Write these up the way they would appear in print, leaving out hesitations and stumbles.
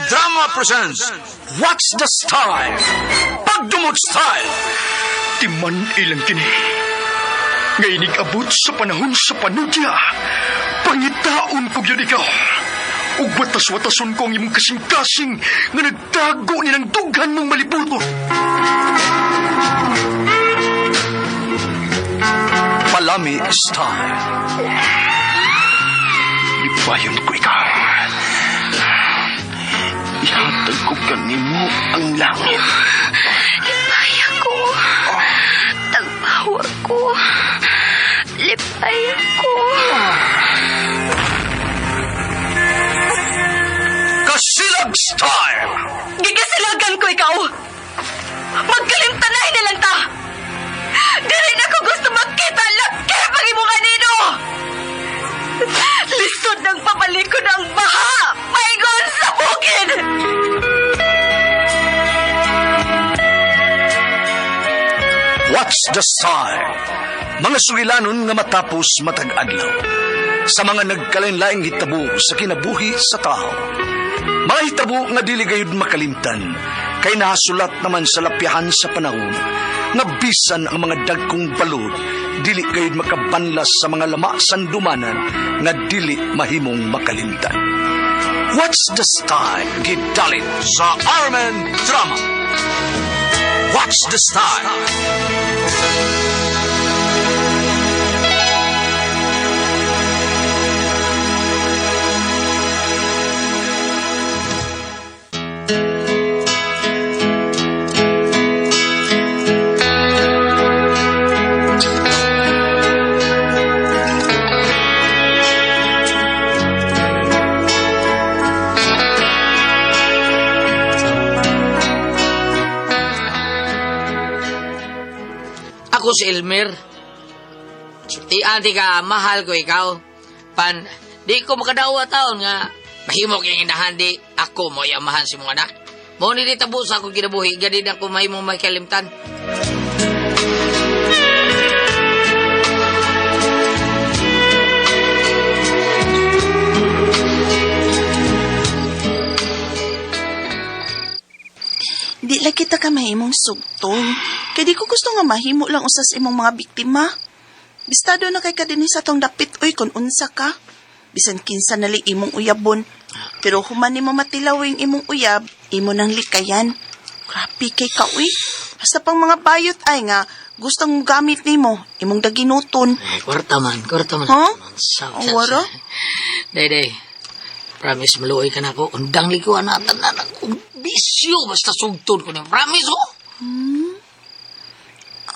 Drama presents What's the Style? Pagdumot Style! Timan ilang kini. Ngay abot sa panahon sa panudya. Pangitaon ko gyud ikaw. Ug watas-watason ko ang imong kasing-kasing nga nagtago ni ng dughan mong malibuto. Palami Style. Lipayon ko ikaw. Ihatag ko kanimo ang langit. Lipay ako. Tagpawa ko. Lipay ako. Kasilag Style! Gigasilagan ko ikaw. Magkalimtanay na lang ta. Dili na ko gusto magkita laki pag imong anino. Lisod ng papalikod ang baha. Paingon sa bukid. What's the Style? Mga sugilanon nga matapos matag adlaw. Sa mga nagkalain-laing hitabo sa kinabuhi sa tao. Mga hitabo nga dili gayud makalimtan, kay nahasulat naman sa lapyahan sa panahon, nga bisan ang mga dagkong balod, dili gayud makabanlas sa mga lama sandumanan nga dili mahimong makalimtan. What's the Style? Gidalit sa Armen Drama. What's the Style? Ako si Elmer. Sultian ti ka, mahal ko ikaw. Pan, di ko makadawa taon nga mahimo kay inahan di ako mo yamahan si mong anak. Mo ni ditabo sa akong kinabuhi, gani na ko mahimo may kalimtan. Di lang kita ka mahimong sugtong. Kay di ko gusto nga mahimo lang usas imong mga biktima. Bistado na kay ka dinhi sa tong dapit oy kung unsa ka. Bisan kinsa nali imong uyabon. Pero human nimo matilawing imong uyab, imo nang likayan. Grabe kay ka uy. Basta pang mga bayot ay nga gustong gamit nimo, imong daginuton. Ay, kwarta man, kwarta man. Huh? Sa, Ang wara? Day, day. Promise, maluoy ka na ako. Undang liko, anak, tanan ako. Bisyo, basta sugtod ko na. Promise, oh!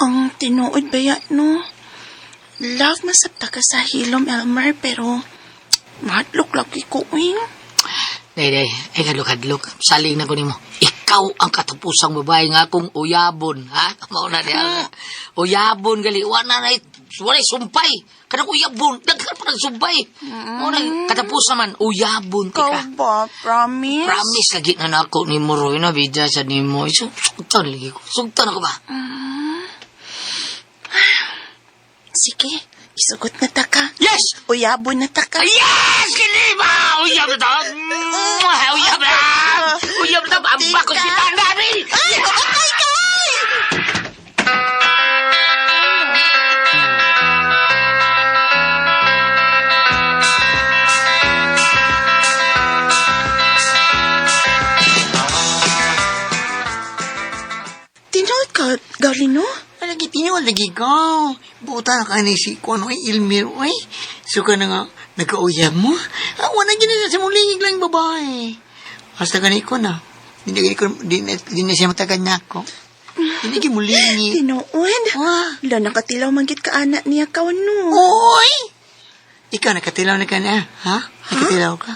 Ang tinuod ba ya, no? Love masabta ka sa hilom, Elmer, pero mahadlok lagi ko, uy. Day, day. Ay, kadlok, kadlok. Saling na ko nimo. Ikaw ang katapusang babae nga akong uyabon, ha? Mao na diha. Uyabon gali. Wala na, wala sumpay. Kanang uyabon. Daghan pa ng sumpay. Mao na, katapusan man, uyabon Ikaw ka. ba? Promise? Promise lagi na nako ni mo, Roy, na bidya sa nimo. Sugtan lagi ko. Sugtan ako ba? Sige, isugot na ta ka. Yes! Uyabon na ta ka. Yes! Kini ba? Uyab na ta! Mwah! Uyab na! Uyab na ta! Ang bako si Tandani! Ay, ay, ay! Tinuod ka, Galino? Lagi tinuod lagi ko. Buta na ka ni si Kuno ay Ilmir ay. Suka na nga nagkauyab mo. Ah, wala gina sa mulingig lang babae. Basta ka na ko na. Di na siya matagal na ako. Hindi ka mulingig. Tinuod? Wah. La, nakatilaw manggit ka anak niya ka, no? Oy! Ikaw nakatilaw na ka na, ha? Nakatilaw ka?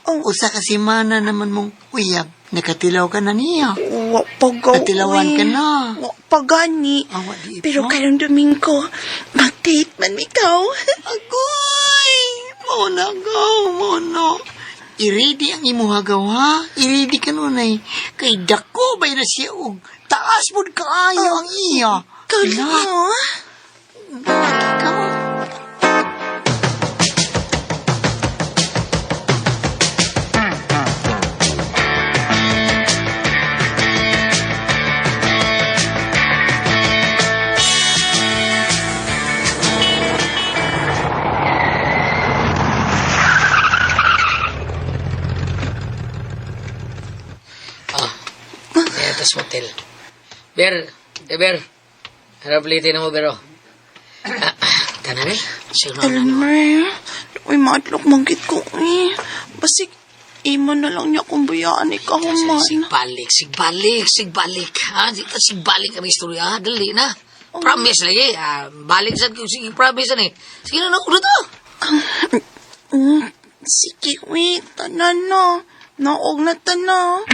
Oh. Usa ka simana naman mong uyab. Nakatilaw ka na niya. Wa pa gaw, Natilawan uy. ka na. Wa pa gani. Ah, wa di Pero pa. karong Domingo, mag-date man ikaw. Agoy! Muna go, muna. I-ready ang imuha gaw, ha? I-ready ka nun ay. Kay dako ba na siya og taas mo'd kaayo ang iya. Galino? Ikaw. Dito sa motel. Ber, eh Ber. Harap litin mo, Bero. Ah, Tanan eh. Siguro na. Elmer, uy, madlok manggit ko eh. Basig, imo na lang niya kung buyaan ikaw man. Sigbalik, sigbalik, sigbalik. Ha? Sigbalik ang istorya. Ha? Dali na. Promise lagi. Ah, balik sa sige, promise na eh. Sige na, nakuha to. Sige, uy, tanan na. Naog na tanan.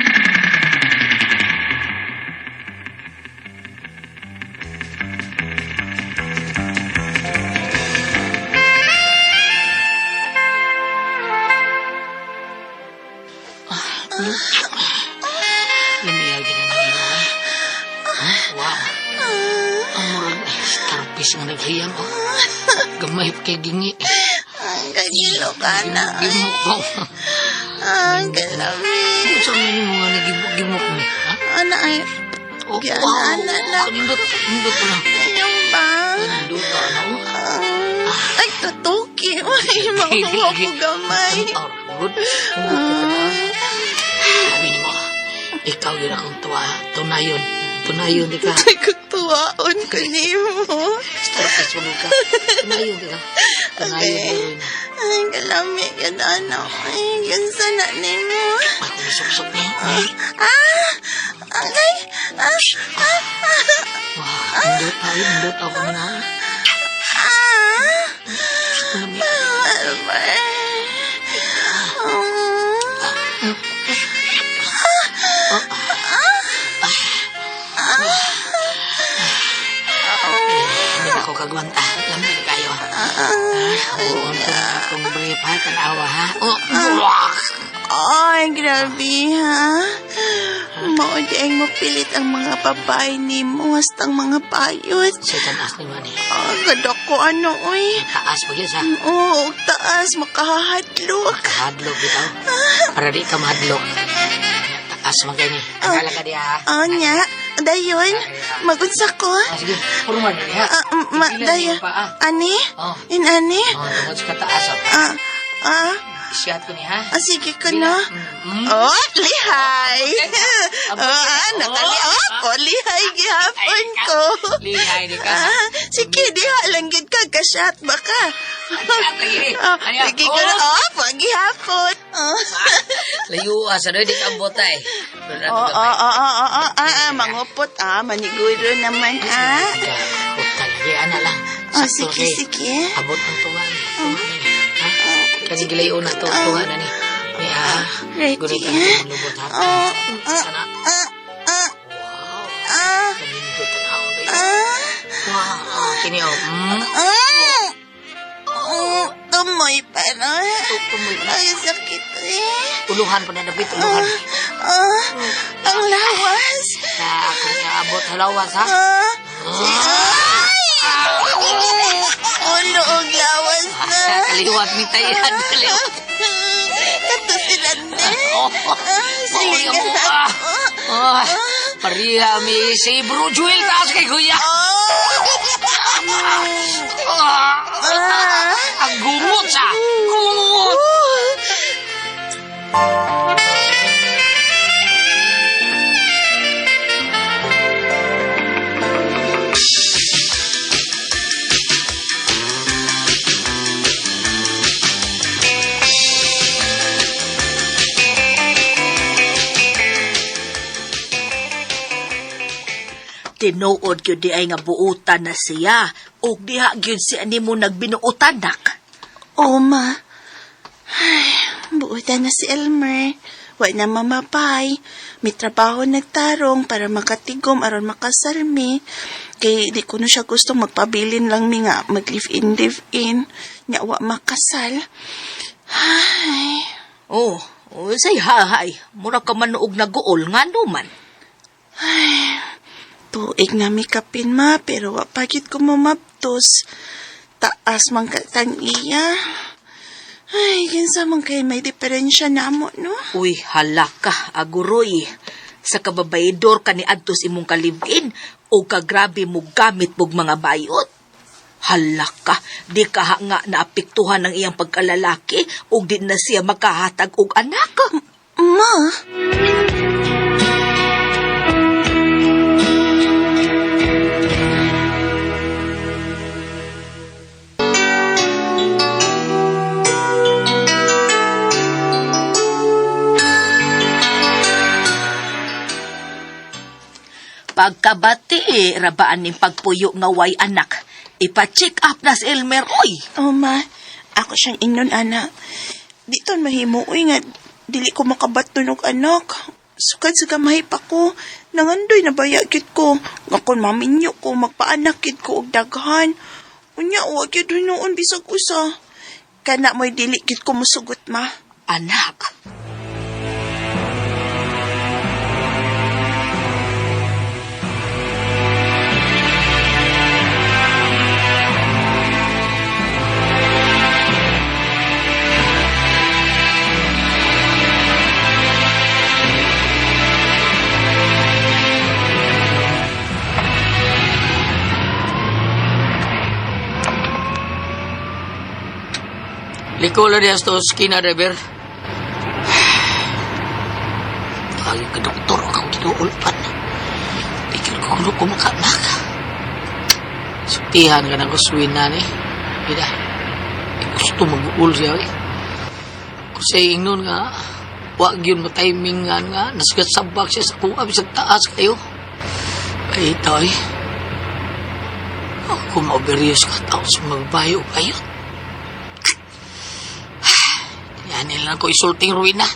Lamiyag na nang imo, eh. Ha? Wow. Ang murag, eh, starfish nga naghiyang, oh. Gamay pa kay gingi. Ang kagilo ka na. Gimok ko. Ang kalami. Sa mga mo nga nagimok ni, ha? Ana ay, Oh, Yan, wow. ana na. Nindot, nindot na. ayun ba? Nindot na, oh. Ay, tutuki. Ay, makuha ko gamay. Oh, good. Sabi ni mo, ikaw yun akong tuwa. Tunayon. Tunayon di ka. Ay, kutuwaon ko nimo. Starfish mo ka. Tunayon di ka. Tunayon di ka. Ay, kalami yan, ano. Ay, yan sana nimo. Ako nisuksok niya. Ah! Angay! Ah! Ah! Wow, indot ako, indot ako na. Ah! Lami. Albert. Hindi na ako kagwanta. Lami na kayo. Ah, oo, ang akong brief ha. Tanawa ha. Oh, wah! Ay, grabe ha. Mao di ang mapilit ang mga babae nimo hastang mga bayot. Sa taas ni man eh. Ah, kadako ano oy. Taas pa yun sa. Oo, og taas makahadlok. Kahadlok bitaw. Para di ka mahadlok. Taas man kayo ni. Akala ka di ha. Oh, nya. Dayon, magunsa ko. Ah, sige, puro man di ha. Ah, ma, Pila dayon. niyo pa, ah. Ani? Oh. In ani? Oh, tungod sa kataas. Oh. Ah, ah, Isiyat ko ni ha. ah, sige ko na. Mm. Oh, lihay. Abot Oh, ka. ah, nakali. Oh, ko lihay gihapon ko. Lihay di ka. Ah, sige, diha lang gid ka kasyat baka. Shot lagi. Oh, Ano? sige ko na. Oh, pagihapon. Oh. Layo ah, sa doy di ka botay. Oo, oo, oo, oo, ah, ah, mangupot, ah, maniguro naman, ah. Hutan lagi ana lang. Oh, Sakto sige, kay sige. Abot ang tuwan. Tuwan ni. Ha? Kani gilayo na to, tuwan na ni. Ni ah. Ready? Gunit ang itong lubot ha. Oh, ah, Sana. ah, ah, Wow. ah, Kanindot ang haon doy. ah, Wow. Kini oh. Ah. Oh, tumoy pa na. Tumoy pa. Ay, sakit eh. Uluhan pa na dapit, uluhan. Ah, ang lawas. Na akong iaabot halawas ha. Ah, si ay! Ulo og lawas na. Kaliwat ni Tayan, kaliwat. Kato sila ne. Oh, Ah, sige mo. na. Ah, ah, pariha mi si Bro Jewel taas kay Kuya. Ah, Ah. ang gumot sa. Gumot. Tinuod gyud di ay nga buutan na siya ug diha gyud siya nimo nagbinuotan nak. Oh, ma. Ay, buutan na si Elmer. Wa na mamapay. May trabaho nagtarong para makatigom aron makasalmi. Kay di ko na siya gusto magpabilin lang mi nga mag live-in, live-in. Nya wa makasal. Ay, Oh, oh say hahay, mura ka man og naguol ngano man. Tuig na mi kapin ma, pero wa pa gyud ko mamabtos. Taas man katang iya. Ay, kinsa man kay may diferensya na mo, no? Uy, hala ka, aguroy. Sa kababaydor ka ni adtos imong kalibin o kagrabe mo gamit mog mga bayot. Hala ka, di ka ha nga naapektuhan ng iyang pagkalalaki ug di na siya makahatag og anak. Ma? Pagkabati, rabaan ning pagpuyo nga way anak. Ipa-check up na si Elmer, oy. Oh, ma. Ako siyang ingnon, ana. Dito mahimo, uy, nga dili ko makabaton og anak. Sukad sa gamay pa ko. Nangandoy na baya gyud ko. Nga kon maminyo ko, magpaanak gyud ko og daghan. Unya, wa gyud hinuon bisag usa. Kana mo'y dili gyud ko musugot, ma. Anak. Liko lang niya sa skina, driver. Ay, ka doktor, akong ginuulpan. Pikir ko kuno ko makanak. Suktihan ka na ko suwin na ni. Ida, eh, gusto mag-uul siya eh. Kasi ingnon nga, wag yun matiming nga nga, nasgat sabak siya sa kuha, bisag taas kayo. Ay, ito eh. Ako ma-overuse ka tao sa magbayo kayo. Yan lang ko isulting ruina.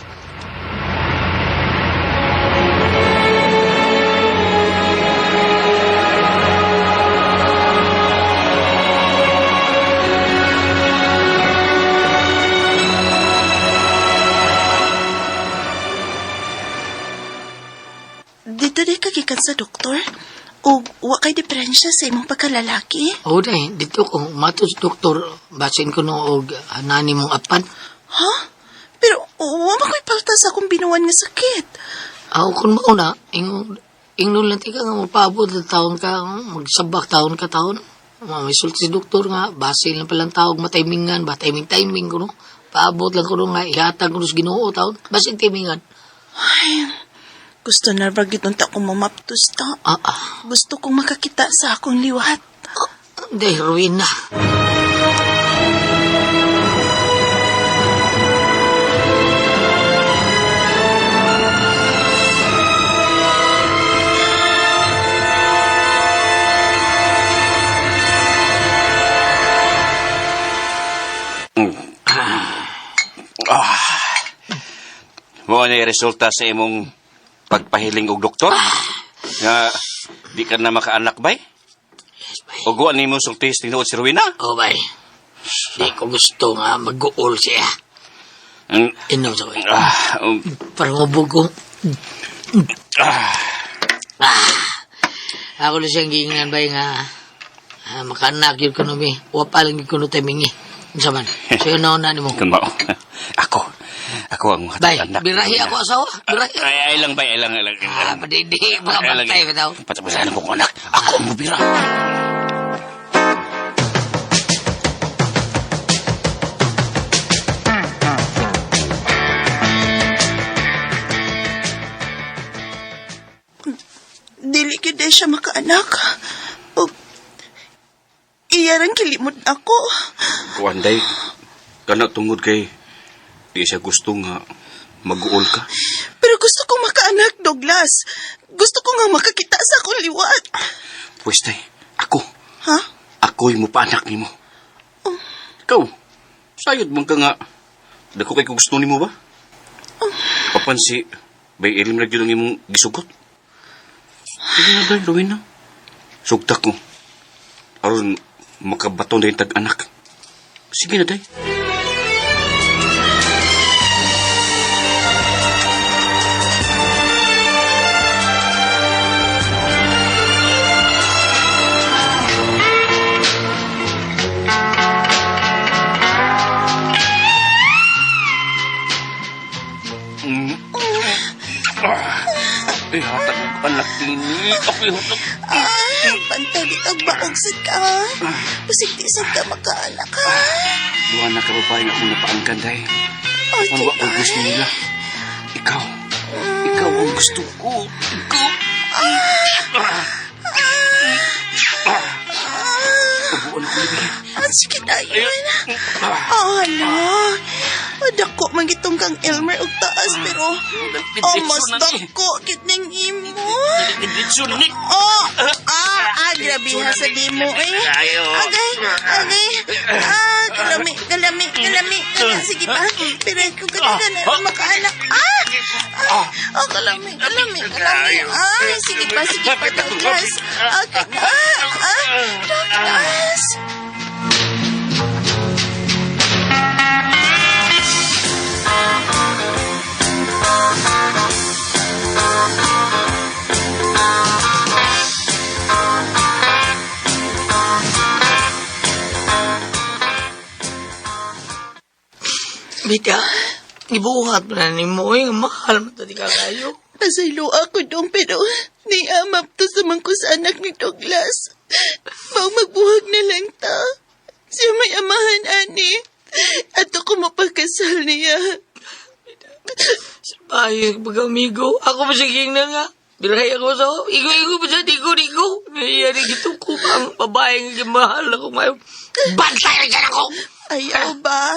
Dito di ka gikan sa doktor? O wa kay diferensya sa imong pagkalalaki? Oo day, dito ko matos doktor, basin ko no og nani mong apan. Ha? Pero wa man ko'y palta sa akong binuan nga sakit. Ako kun mauna, ingnon lang tika nga mapaabot na taon ka, magsabak taon ka taon. May sulti si doktor nga, basin lang palang tawag mataymingan, ba timing-timing ko no. Paabot lang ko no nga, ihatag ko no sa Ginoo taon, basin timingan. Ay, gusto na ba gyud unta ko mamaptos ta? Gusto kong makakita sa akong liwat. Day, ruin na. Mo na resulta sa imong pagpahiling og doktor? Nga di ka na makaanak bay? Yes, bay. Og wa nimo sulti tinuod si Rowena? Oh, bay. Di ko gusto nga mag-uol siya. Mm, Inom sa bay. ah, Parang ubog ko. Ah. Ako lang siyang giingnan bay nga makaanak yun ko no mi. Wa pa lang yun ko no timingi. Unsa man? So yun na nimo. Kun mao. Ako. Ako ang Bay, anak. birahi ako asawa. Birahi. Ay, ay lang bay, ay lang, ay lang. Ah, padidi, mga Ay lang. bantay ba daw? Patapusan ko anak. Ako ang mubira. Dili gyud day siya makaanak. O iyarang kilimod ako. Kuan day. Kana tungod kay di siya gusto nga mag-uol ka. Pero gusto kong makaanak, Douglas. Gusto ko nga makakita sa akong liwat. Pwes day, ako. Ha? Ako'y mupaanak nimo. Ikaw, sayod man ka nga. Dako kay ko gusto nimo ba? Papansi, bay ilim na gyud ang imong gisugot. Sige na day, Rowena. Sugtak ko. Aron makabaton na yung tag-anak. Sige na day. Ay, hatag og anak ini. Ako'y hatag. Ah, bantay bitag baog sad ka. Basig di sad ka makaanak ha. Duha na ka babae nga akong napaangkan, day. Ay, Ano ba ang gusto nila? Ikaw. Ikaw ang gusto ko. Ikaw. Ubuan ko libi. Ah, sige na yun. Oh, hala. Dako man gitong kang Elmer og taas pero oh, mas dako gid ning imo. Oh, grabe ha sa dimo eh. Agay, agay. Ah, kalami, kalami, kalami. Sige pa. Pero kung katagan na makaanak. Ah, oh, kalami, kalami, kalami. Ay, sige pa, Douglas. Okay, Douglas. Bita, ibuhat pa na ni mo, eh, mahal mo tadi ka kayo. Pasaylo ako dong pero ni amap to sa ko sa anak ni Douglas. Mao magbuhag na lang ta. Siya may amahan ani. At ako mapakasal niya. Ay, pag-amigo, ako pa sige na nga. Biray ako sa igo-igo pa sa digo-digo. Nangyayari gito ko ang babaeng mahal ako ngayon. Bantay na dyan ako! Ayaw ba?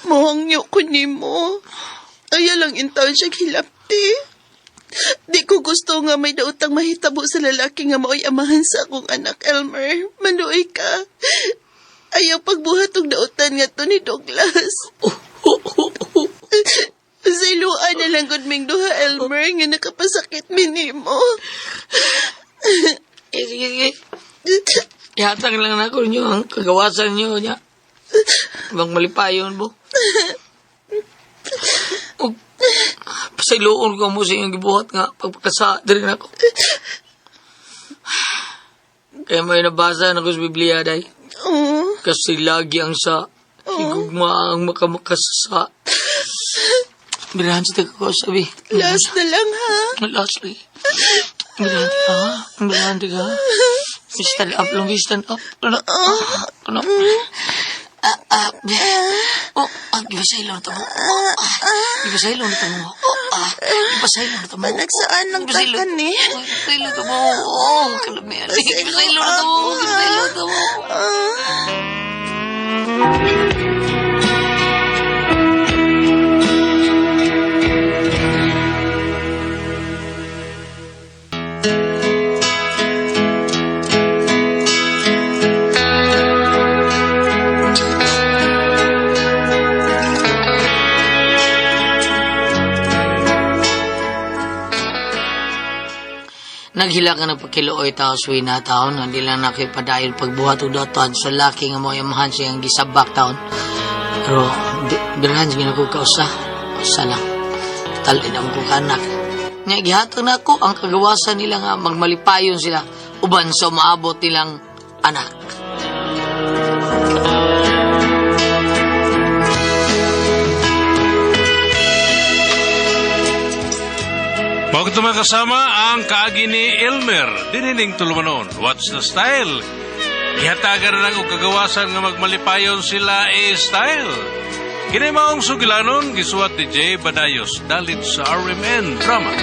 Mohangyo ko nimo. Ayaw lang intaon siya hilapti. Di ko gusto nga may daotang mahitabo sa lalaki nga mao'y amahan sa akong anak, Elmer. Maluoy ka. Ayaw pagbuhat og daotan nga to ni Douglas. Sa iluan na lang gud ming duha, Elmer, nga nakapasakit mi nimo. Eh, sige, sige. Ihatag lang na ako ninyo ang kagawasan niyo niya. Bang malipayon mo. Ug pasayloon ko mo sa iyong gibuhat nga pagpakasa diri nako. Kaya may nabasa na ko sa Biblia, day. Oh, Kasi lagi ang sa higugma ang makamakasasa. Birahan sa taga ko, sabi. Last na lang ha. Last lagi. Birahan ka, ha? Birahan ka. Stand up lang, stand up. Ano? Ano? Oh, gibasaylo na tamo. Oh, gibasaylo na tamo. Oh, gibasaylo na tamo. Panagsaan lang takan eh. Gibasaylo na tamo. Oh, kalamian. Gibasaylo na tamo. Gibasaylo na tamo. Naghila ka ng pagkiluoy tao suwi na taon, hindi lang nakipadayon pagbuhat og datan sa laki nga mo yamahan siyang gisabak taon. Pero, birhan sige na ko kausa. Usa lang. Talin ang ko kanak. Nga, gihatag na ako ang kagawasan nila nga magmalipayon sila uban sa umaabot nilang anak. Mao mga kasama ang kaagi ni Elmer, dinining tulumanon. What's the style? Gihatagan na lang og kagawasan nga magmalipayon sila e style. Kini maong sugilanon, gisuwat ni Jay Badayos, dalit sa RMN Drama.